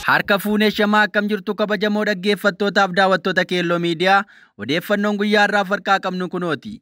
Harka fuunee shamaa akkam jirtu kabajamoo dhaggeeffattootaaf daawwattoota Keelloo Miidiyaa odeeffannoon guyyaa har'aaf harkaa qabnu kunooti.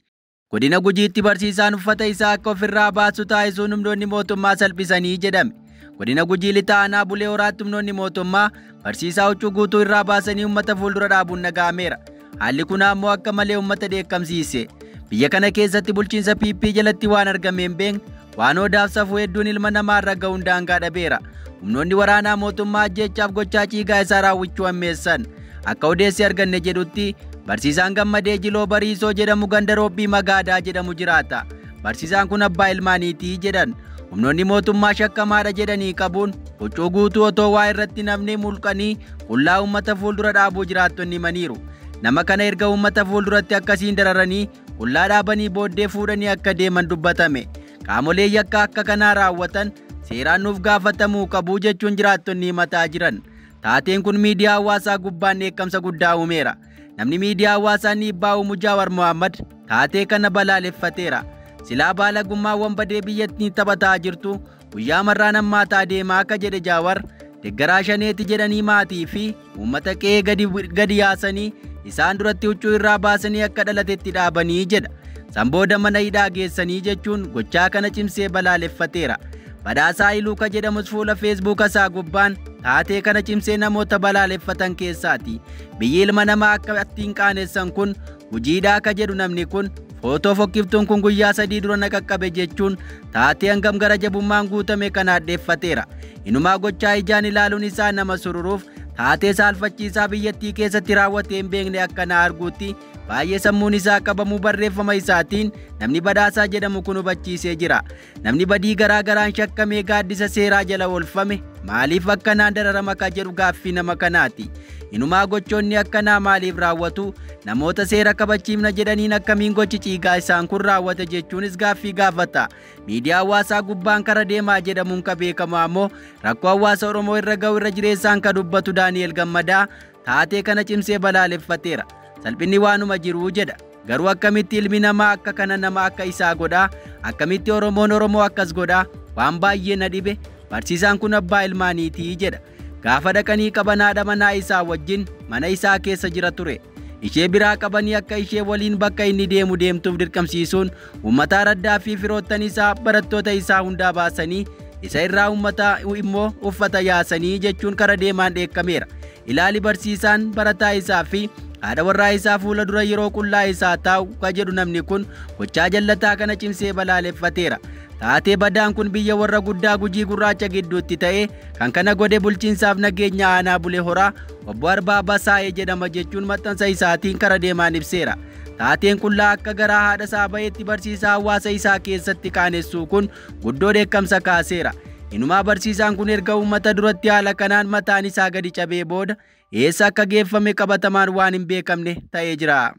Godina Gujiitti barsiisaan uffata isaa akka ofirraa baasu taasisuun humnoonni mootummaa salphisanii jedhame. Godina Gujii Lixaa Aanaa Bulee Horaatti humnoonni mootummaa barsiisaa huccuu guutuu irraa baasanii uummata fuuldura dhaabuun dhaga'ameera. Haalli kun ammoo akka malee uummata dheekkamsiise. Biyya kana keessatti bulchiinsa PP jalatti waan argame hin beekne waan odaaf safuu hedduun ilma namaa irra ga'uun daangaa dhabeera. Humnoonni waraanaa mootummaa ajjeechaaf gochaa ciigaa isaa raawwachuu ammeessan. Akka odeessi arganne jedhutti barsiisaan Gammadee Jiloo Bariisoo jedhamu ganda Roobbii Magaadaa jedhamu jiraata. Barsiisaan kun abbaa ilmaaniitii jedhan. Humnoonni mootummaa shakkamaadha jedhanii qabuun huccuu guutuu otoo waa irratti namni mulqanii qullaa uummata fuuldura dhaabuu jiraattonni himaniiru. Nama kana erga uummata fuulduratti akkasiin dararanii qullaa dhaabanii booddee fuudhanii akka deeman dubbatame. Qaamolee yakka akka kanaa raawwatan seeraan nuuf gaafatamuu qabu jechuun jiraattonni himataa jiran. Taateen kun miidiyaa hawaasaa gubbaan dheekkamsa guddaa uumeera. Namni miidiyaa hawaasaa dhiibbaa uumu Jaawar Mohaammed taatee kana balaaleffateera. Silaa baalagummaa wanbadee biyyattiin taphataa jirtu guyyaa marraan hammaataa deemaa akka jedhe Jaawar deeggaraa shaneeti jedhanii maatii fi uummata qe'ee gadi yaasanii isaan duratti huccuu irraa baasanii akka dhalatetti dhaabanii jedha. San booda mana hidhaa geessanii jechuun gochaa kana cimsee balaaleffateera. Badhaasaa Iluuka jedhamus fuula Feesbuuka isaa gubbaan taatee kana cimsee namoota balaaleffatan keessaati. Biyyi ilma namaa akka ittiin qaanessan kun Gujiidhaa akka jedhu namni kun footoo fokkiftuun kun guyyaa sadii dura na qaqqabe jechuun taatee hangam gara jabummaan guutame kana addeeffateera. Inumaa gochaa ijaan ilaaluun isaa nama sururuuf taatee saalfachiisaa biyyattii keessatti raawwatee hin beekne akkana arguutti baay'ee sammuun isaa qabamuu barreeffama isaatiin namni Badhaasaa jedhamu kun hubachiisee jira. Namni badii garaa garaan shakkamee gaaddisa seeraa jala oolfame maaliif akkanaan dararama ka jedhu gaaffii nama kanaati. Inumaa gochoonni akkanaa maaliif raawwatu? Namoota seera kabachiifna jedhaniin akkamiin gochi ciigaa isaan kun raawwate jechuunis gaaffii gaafata. Miidiyaa hawaasaa gubbaan kara deemaa jedhamuun ka beekamu ammoo rakkoo hawaasa Oromoo irra ga'u irra jireessaan ka dubbatu Daani'el Gammadaa taatee kana cimsee balaaleffateera. Salphinni waanuma jiruu jedha. Garuu akkamitti ilmi namaa akka kana nama akka isaa godhaa? Akkamitti Oromoon Oromoo akkas godhaa? Waan baay'ee na dhibe. Barsiisaan kun abbaa ilmaaniitii jedha. Gaafa dhaqanii qaban haadha manaa isaa wajjin mana isaa keessa jira ture. Ishee biraa qabanii akka ishee waliin bakka inni deemu deemtuuf dirqamsiisuun uummata araddaa fi firoottan isaa barattoota isaa hundaa baasanii isa irraa uummata immoo uffata yaasanii jechuun kara deemaan dheekkameera. Ilaali barsiisaan barataa isaa fi haadha warraa isaa fuula dura yeroo qullaa isaa taa'u ka jedhu namni kun gochaa jallataa kana cimsee balaaleffateera. Taatee badaan kun biyya warra guddaa Gujii Gurraacha gidduutti ta'e kan kana godhe bulchiinsaaf nageenya aanaa Bulee Horaa obbo Arbaa Basaa'ee jedhama jechuun maxxansa isaatiin kara deemaan ibseera. Taateen qullaa akka garaa haadha isaa ba'eetti barsiisaa hawaasa isaa keessatti qaanessuu kun guddoo dheekkamsa kaaseera. Inumaa barsiisaan kun erga uummata duratti haala kanaan mataan isaa gadi cabee booda eessa akka geeffame qabatamaan waan hin beekamne ta'ee jira.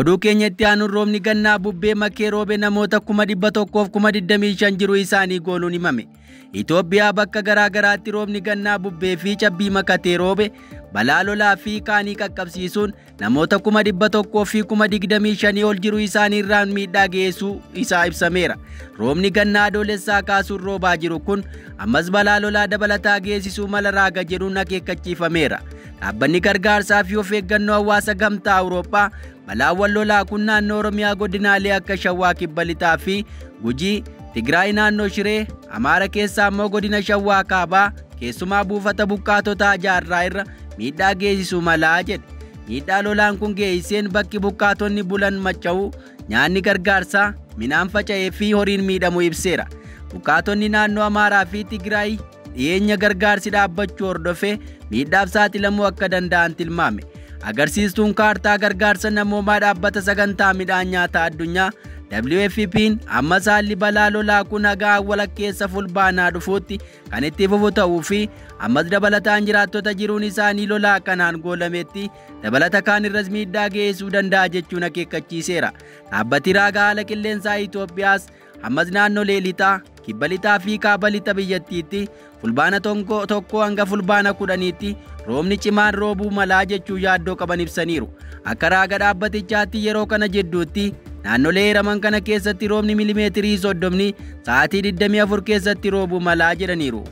Oduu keenya itti aanuun roobni gannaa bubbee makee roobe namoota 125,000 jiru isaanii gooluun himame. Itoophiyaa bakka garaa garaatti roobni gannaa bubbee fi cabbii makatee roobe balaa lolaa fi kaanii qaqqabsiisuun namoota 125,000 ol jiru isaanii irraan miidhaa geessuu isaa ibsameera. Roobni gannaa adoolessaa kaasuun roobaa jiru kun ammas balaa lolaa dabalataa geessisuu mala raaga jedhuun akeekkachiifameera. Dhaabbanni gargaarsaa fi of eeggannoo hawaasa gamtaa Awurooppaa balaawwan lolaa kun naannoo Oromiyaa godinaalee akka Shawaa Kibba Lixaa fi Gujii, Tigraay naannoo Shiree, Amaara keessaa immoo godina Shawaa Kaabaa keessumaa buufata buqqaatotaa Jaarraa irra miidhaa geessisuu malaa jedhe. Miidhaa lolaan kun geessiseen bakki buqqaatonni bulan macca'uu, nyaanni gargaarsaa, midhaan faca'ee fi horiin miidhamu ibseera. Buqqaatonni naannoo Amaaraa fi Tigraay dhiyeenya gargaarsi dhaabbachuu hordofee miidhaaf saaxilamuu akka danda'an tilmaame. Agarsiistuun kaartaa gargaarsa namoomaa dhaabbata sagantaa midhaan nyaataa addunyaa WFP'n ammas haalli balaa lolaa kun haga walakkeessa fulbaanaa dhufuutti kan itti fufu ta'uu fi ammas dabalataan jiraattota jiruun isaanii lolaa kanaan goolametti dabalata kaan irras miidhaa geessisuu danda'a jechuun akeekkachiiseera. Dhaabbati raagaa haala qilleensaa Itoophiyaas ammas naannolee lixaa, kibba lixaa fi kaaba lixa biyyattiitti fulbaana 1 hanga fulbaana 10tti roobni cimaan roobuu malaa jechuu yaaddoo qaban ibsaniiru. Akka raaga dhaabbatichaatti yeroo kana jidduutti naannolee heeraman kana keessatti roobni milimeetirii 30 sa'aatii 24 keessatti roobuu malaa jedhaniiru.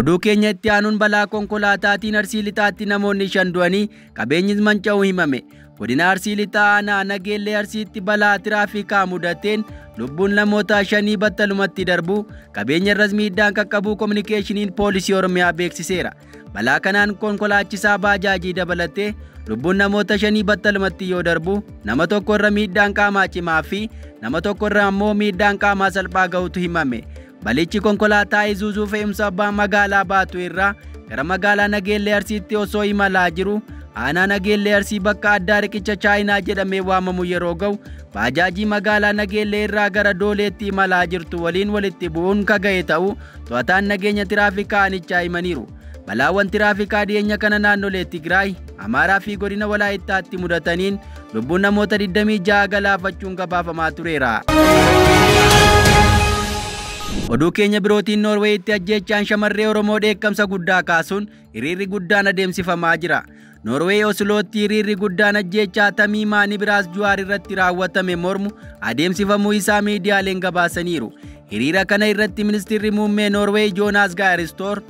Oduu keenya itti aanuun balaa konkolaataatiin Arsii Lixaatti namoonni 5 du'anii qabeenyis manca'uu himame. Godina Arsii Lixaa aanaa Nageellee Arsiitti balaa tiraafikaa mudateen lubbuun namoota 5 battalumatti darbu qabeenya irras miidhaan qaqqabuu kominikeeshiniin poolisii Oromiyaa beeksiseera. Balaa kanaan konkolaachisaa baajaajii dabalatee lubbuun namoota 5 battalumatti yoo darbu nama tokko irra miidhaan qaamaa cimaa fi nama tokko irra ammoo miidhaan qaamaa salphaa ga'utu himame. Balichi konkolaataa Isuuzuu fe'umsa abbaa magaalaa baatu irraa gara magaalaa Nageellee Arsiitti osoo imalaa jiru aanaa Nageellee Arsii bakka addaa riqicha Chaayinaa jedhamee waamamu yeroo ga'u baajaajii magaalaa Nageellee irraa gara Dooleetti imalaa jirtu waliin walitti bu'uun kaga'e ta'uu to'ataan nageenya tiraafikaa aanichaa himaniiru. Balaawwan tiraafikaa dhiyeenya kana naannolee Tigraay, Amaaraa fi godina Walaayittaatti mudataniin lubbuun namoota 26 galaafachuun gabaafamaa tureera. Oduu keenya birootiin Noorweeyitti ajjeechaan shamarree Oromoo dheekkamsa guddaa kaasuun hiriirri guddaan adeemsifamaa jira. Noorweey Oslootti hiriirri guddaan ajjeechaa Tamiimaa Nibiraas Juwaar irratti raawwatame mormu adeemsifamuu isaa miidiyaaleen gabaasaniiru. Hiriira kana irratti ministeerri muummee Noorweey Joonaas Gaaristoor,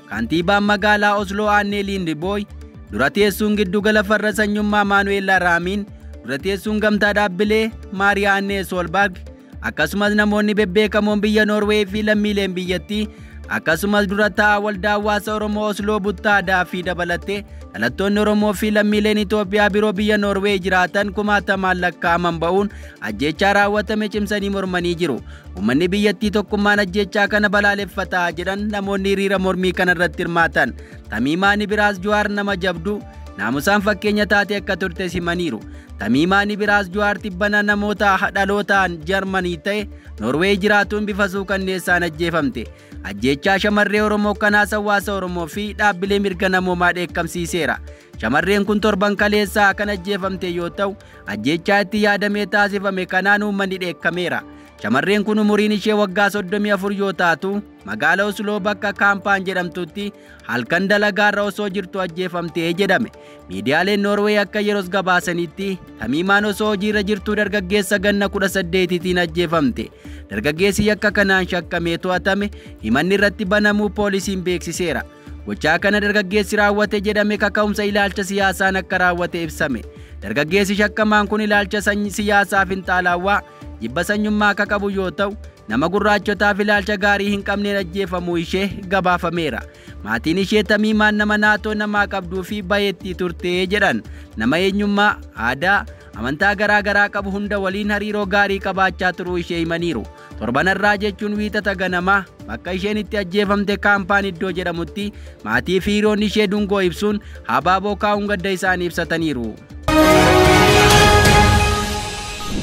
kantiibaan magaalaa Osloo Aanne Liindibooy, dura teessuun giddugala farra sanyummaa Maanu'eel Raamiin, dura teessuun gamtaa dhaabbilee Maariyaanne Solberg, akkasumas namoonni bebbeekamoon biyya Noorweey fi lammiileen biyyattii akkasumas dura taa'aa waldaa hawaasa Oromoo Osloo Buttaadaa fi dabalatee dhalattoonni Oromoo fi lammiileen Itoophiyaa biroo biyya Noorweey jiraatan kumaatamaan lakkaa'aman ba'uun ajjeechaa raawwatame cimsanii mormanii jiru. Uummanni biyyattii tokkummaan ajjeechaa kana balaaleffataa jedhan namoonni hiriira mormii kana irratti hirmaatan. Tamiimaa Nibiraas Juwaar nama jabduu naamusaan fakkeenya taate akka turte himaniiru. Tamiimaa Nibiraas Juwaar tibbana namoota dhalootaan Jarmanii ta'e Noorweey jiraatuun bifa suukanneessaan ajjeefamte. Ajjeechaa shamarree Oromoo kanaas hawaasa Oromoo fi dhaabbilee mirga namoomaa dheekkamsiiseera. Shamarreen kun torban kaleessaa kan ajjeefamte yoo ta'u, ajjeechaa itti yaadamee taasifame kanaan uummanni dheekkameera. Shamarreen kun umuriin ishee waggaa 34 yoo taatu, magaalaa Osloo bakka Kaampaan jedhamtutti halkan dalagaarra osoo jirtu ajjeefamtee jedhame. Miidiyaaleen Noorweey akka yeroos gabaasanitti Tamiimaan osoo hojiirra jirtuu dargaggeessa ganna 18tiin ajjeefamte. Dargaggeessi yakka kanaan shakkamee to'atame himanni irratti banamuu poolisiin beeksiseera. Gochaa kana dargaggeessi raawwate jedhame kaka'umsa ilaalcha siyaasaan akka raawwate ibsame. Dargaggeessi shakkamaan kun ilaalcha siyaasaa finxaalaawwaa jibba sanyummaa akka qabu yoo ta'u, nama gurraachotaaf ilaalcha gaarii hin qabneen ajjeefamuu ishee gabaafameera. Maatiin ishee Tamiimaan nama naatoo namaa qabduu fi bayeettii turte jedhan. Nama eenyummaa, aadaa, amantaa garaa garaa qabu hunda waliin hariiroo gaarii qabaachaa turuu ishee himaniiru. Torbanarraa jechuun wiixata ganamaa bakka isheen itti ajjeefamte Kaampaan iddoo jedhamutti maatii fi hiriyoonni ishee dungoo ibsuun habaaboo kaa'uun gadda isaanii ibsataniiru.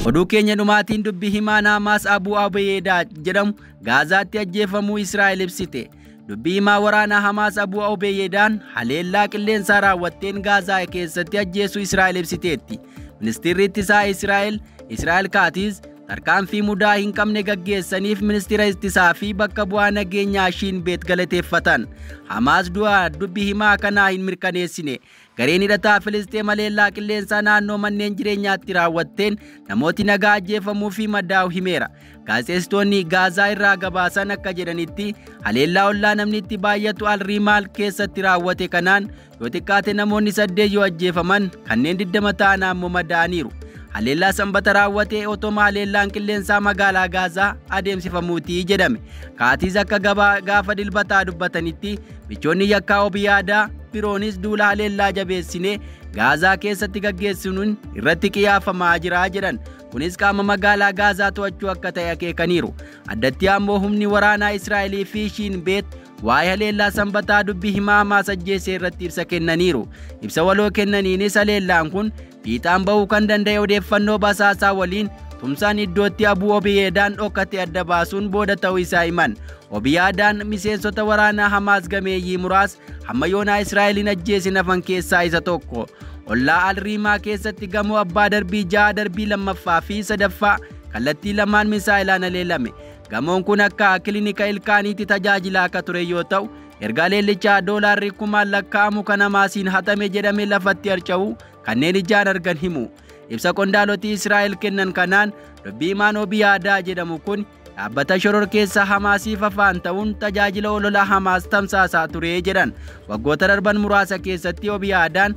Oduu keenya dhumaatiin dubbii himaan Hamaas Abuu Obeedaa jedhamu Gaazaatti ajjeefamuu Israa'el ibsite. Dubbii himaa waraanaa Hamaas Abuu Obeedaan haleellaa qilleensaa raawwatteen Gaazaa keessatti ajjeesuu Israa'el ibsiteetti. Ministeerri ittisaa Israa'el Israa'el Kaatiz tarkaanfii mudaa hin qabne gaggeessaniif ministeera ittisaa fi bakka bu'aa nageenyaa Shin Bet galateeffatan. Hamaas du'a dubbii himaa kanaa hin mirkaneessine. Gareen hidhataa Filisxeem haleellaa qilleensaa naannoo manneen jireenyaatti raawwatteen namooti nagaa ajjeefamuu fi madaa'u himeera. Gaazexeessitoonni Gaazaa irraa gabaasan akka jedhanitti haleellaa ollaa namni itti baay'atu Alriimaal keessatti raawwate kanaan yoo xiqqaate namoonni 8 yoo ajjeefaman kanneen 20 ta'an ammoo madaa'aniiru. Haleellaa sanbata raawwate otoma haleellaan qilleensaa magaalaa Gaazaa adeemsifamuuti jedhame. Kaatiis akka gaafa dilbataa dubbatanitti michoonni yakkaa Obiyaadaa biroonis duula haleellaa jabeessine Gaazaa keessatti gaggeessinuun irratti qiyaafamaa jira jedhan. Kunis qaama magaalaa Gaazaa to'achuu akka ta'e akeekaniiru. Addatti ammoo humni waraanaa Israa'elii fi Shin Bet waa'ee haleellaa sanbataa dubbii himaa Hamaas ajjeesee irratti ibsa kennaniiru. Ibsa waloo kennaniinis haleellaan kun fiixaan ba'uu kan danda'e odeeffannoo basaasaa waliin tumsaan iddootti Abuu Obeedaan dhokate adda baasuun booda ta'uu isaa himan. Obeedaan miseensota waraanaa Hamaas gameeyyii muraas hamma yoonaa Israa'eliin ajjeesin hafan keessaa isa tokko. Ollaa Alriimaa keessatti gamoo abbaa darbii 6 darbii 2ffaa fi 3ffaa kallattii lamaan misaa'ilaan haleelame. Gamoon kun akka kilinika ilkaaniitti tajaajilaa akka ture yoo ta'u, ergaa leellichaa doolaarri kumaan lakkaa'amu kan Hamaasiin hatame jedhame lafatti harca'u kanneen ijaan argan himu. Ibsa qondaalotii Israa'el kennan kanaan dubbii himaan Obiyaadaa jedhamu kun dhaabbata shororkeessaa Hamaasiif afaan ta'uun tajaajila olola Hamaas tamsaasaa ture jedhan. Waggoota darban muraasa keessatti Obiyaadaan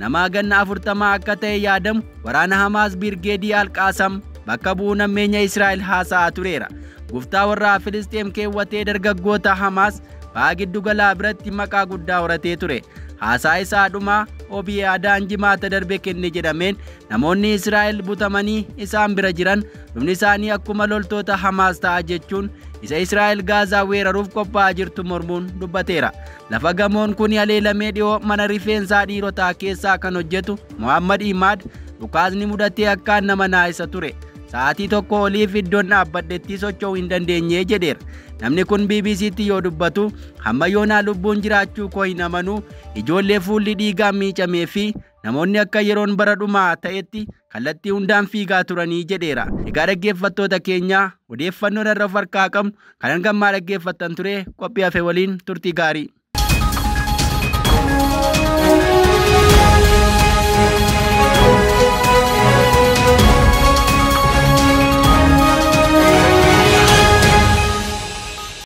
nama ganna 40 akka ta'e yaadamu waraana Hamaas Birgeedii Alqaasam bakka bu'uun ammeenya Israa'el haasa'aa tureera. Guftaa warraa Filisxeem keewwatee dargaggoota Hamaas ba'a giddugalaa biratti maqaa guddaa horatee ture. Haasaa isaa dhumaa Obiyaadaan Jimaata darbe kenne jedhameen namoonni Israa'el butamanii isaan bira jiran dhumni isaanii akkuma loltoota Hamaas ta'a jechuun isa Israa'el Gaazaa weeraruuf qophaa'aa jirtu mormuun dubbateera. Lafa gamoon kun haleelamee dhiyoo mana rifeensaa dhiirotaa keessaa kan hojjetu Muhammad Imaad dhukaasni mudatee akkaan nama naasisa ture. Sa'aatii tokko oliif iddoon dhaabbadhetti socho'uu hin dandeenye jedheera. Namni kun BBCtti yoo dubbatu hamma yoonaa lubbuun jiraachuu koo hin amanu, ijoollee fuulli dhiigaan miicamee fi namoonni akka yeroon bara dhumaa ta'etti kallattii hundaan fiigaa turanii jedheera. Egaa dhaggeeffattoota keenya, odeeffannoo irra of harkaa qabnu kan hangammaa dhaggeeffattan ture, qophii hafe waliin turtii gaarii.